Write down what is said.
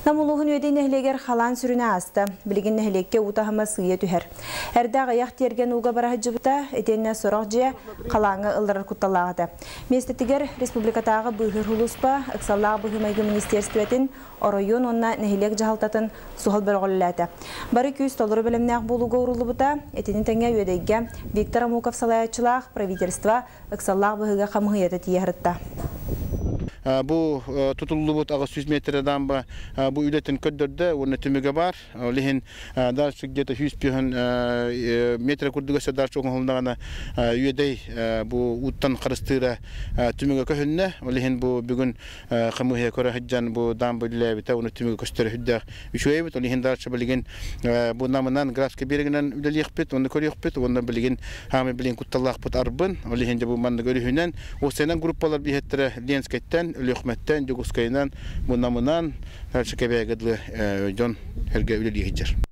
Нам улууһун Үөдэй нэһилиэгэр халаан сүрүнэ ааста. Билигин нэһилиэккэ уу таһыма сыыйа түһэр. Эрдэ аҕыйах тиэргэн ууга бара сылдьыбыта, итиэннэ сорох дьиэ халааҥҥа ылларар кутталлаах этэ. Миэстэтигэр республикатааҕы быыһыыр сулууспа, ыксаллаах быһыы-майгы министиэристибэтин, оройуон уонна нэһилиэк дьаһалтатын суһал бөҕөлүүлээтэ. Бары күүс толору бэлэмнээх буолууга ууруллубута. Итини тэҥэ Үөдэйгэ Виктор Амуков салайааччылаах правительство ыксаллаах быһыыга хамыыһыйата тиийэ сырытта. Бу тутуллубут 800 метр дамба бу үлэтин көрдөрдө уонна түмүгэ бар. Ол иһин дальше где-то 150 метр курдук өссө дальше оҥоһулуннаҕына Үөдэй бу ууттан харыстыыра түмүгэ көһүннэ. Ол иһин бу бүгүн хамыыһыйа көрө сылдьан бу дамба үлэлээбитэ уонна түмүгэ көстөрө сүрдээх үчүгэй эбит. Ол иһин дальше билигин бу намынан Графскай берегинэн үлэлиэхпит уонна көрүөхпүт уонна билигин хаамай билигин кутталлаахпыт арбын. Ол иһин дьэ бу маннык өрүһүнэн уопсайынан группалар биһэттэрэ Ленскэйтэн, Өлүөхүмэттэн, Дьокуускайынан, бу намынан дальше Кэбээгэ дылы дьон эргэ үлэлии сылдьар.